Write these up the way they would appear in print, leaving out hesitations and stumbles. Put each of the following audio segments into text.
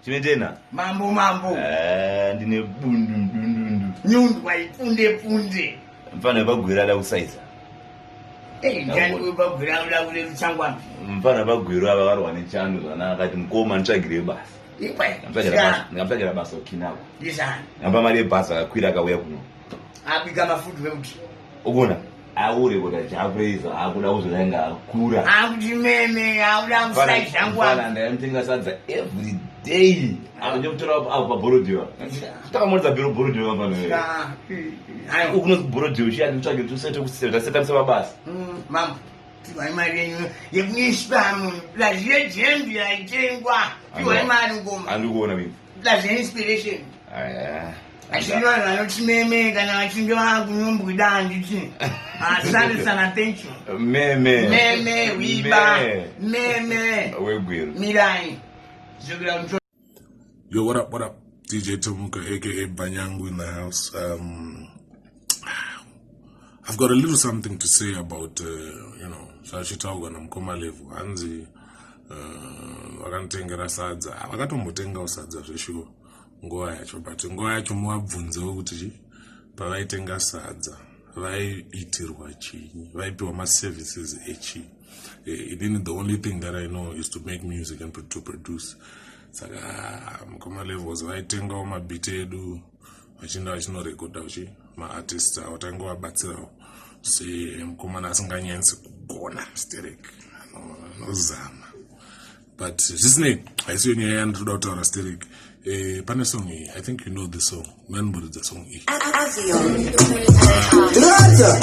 Chimetena. Mambo mambo. Eh, ndine bundu ndundundu. Nyundu waipunde punde. Mfana wepagwira ada kusaiza. Eh, ndani wepagwira ada kurerutsa ngwambi. Mfana wepagwira ava varwa nechando zvakanaka akati mukoma nditsvagire basa. Ndikamutsvagira basa ukinako. Ndizani. Ndikapa mari yebhasi akakwira akauya kuno. Abika mafudu vekuti. Ukuona? Aure kuda japraiser akuda kuzodanga akura. Akuti meme akuda kusaiza ngwambi. Ndaimutenga sadza every day. Akuti kutora apo paborodhiwa. Takamboridza bhero borodhiwa pano. Ukunonzi borodhiwa chiya nditsvage tusete kuseta setamisa mabasa. Mm, mambo. Piwai mari yenyu yekunyiswa munhu. Plus yejembi yaitengwa. Piwai mari ngoma. Andikuona mimi. Plus inspiration. Aya. Achiri vanhu vanoti meme kana vachinge vakunyombwida handiti. Asante sana thank you. Meme. Meme wiba. Meme. Wegweru. Mirai. Zvokuda kuti Yo, what up, what up? DJ Tomuka, aka Banyangu in the house. I've got a little something to say about, zvachitaurwa namukoma Level. Hanzi vakanditengera sadza. Vakatombotengawo sadza zveshuwa nguva yacho, but nguva yacho muvabvunzewo kuti chi pavaitenga sadza vaiitirwa chinyi, vaipiwa maservices echii. Inini the only thing that I know is to make music and to produce. Saka mukoma Levels vaitengawo mabeat edu vachienda vachinorekodha uchi maartist avo taingovabatsirawo semukomana asinganyanyisi kugona sterek anozama, but zvisinei haisiyo nyaya yandinoda kutaura sterek. Pane song iyi, I think you know the song, unganimboridza song iyi. Rata!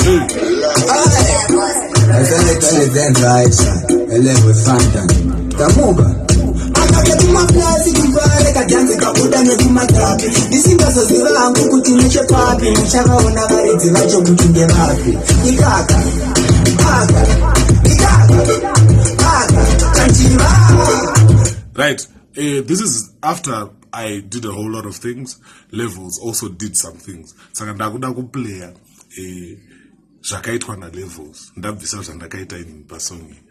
Tamuka akake kumaplasi kumbare kadhanzi kabuda nekumatapi ndisingazoziva hangu kuti nechepapi muchavaona varidzi vacho kuti ndevapi ikaka aka ikaka aka kanjiva. Right, this is after I did a whole lot of things. Levels also did some things, saka ndakuda kuplaya zvakaitwa naLevels, ndabvisa zvandakaita inini pasong iyi.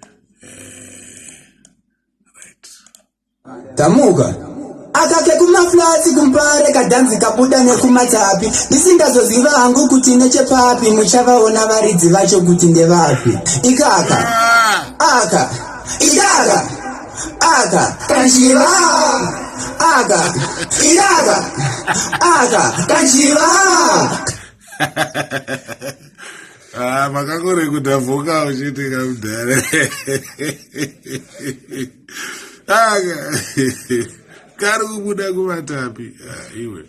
Right. Tamuka akake kumaflats kumbare kadhanzi kabuda nekumatapi ndisingazoziva hangu kuti nechepapi muchavaona varidzi vacho kuti ndevapi ikaka aka ikaka aka kanjiva aka ikaka aka kanjiva. Ah, makangorekudha vocal uchiitika mudhara aka kari kubuda kumatapi. Ah, iwe.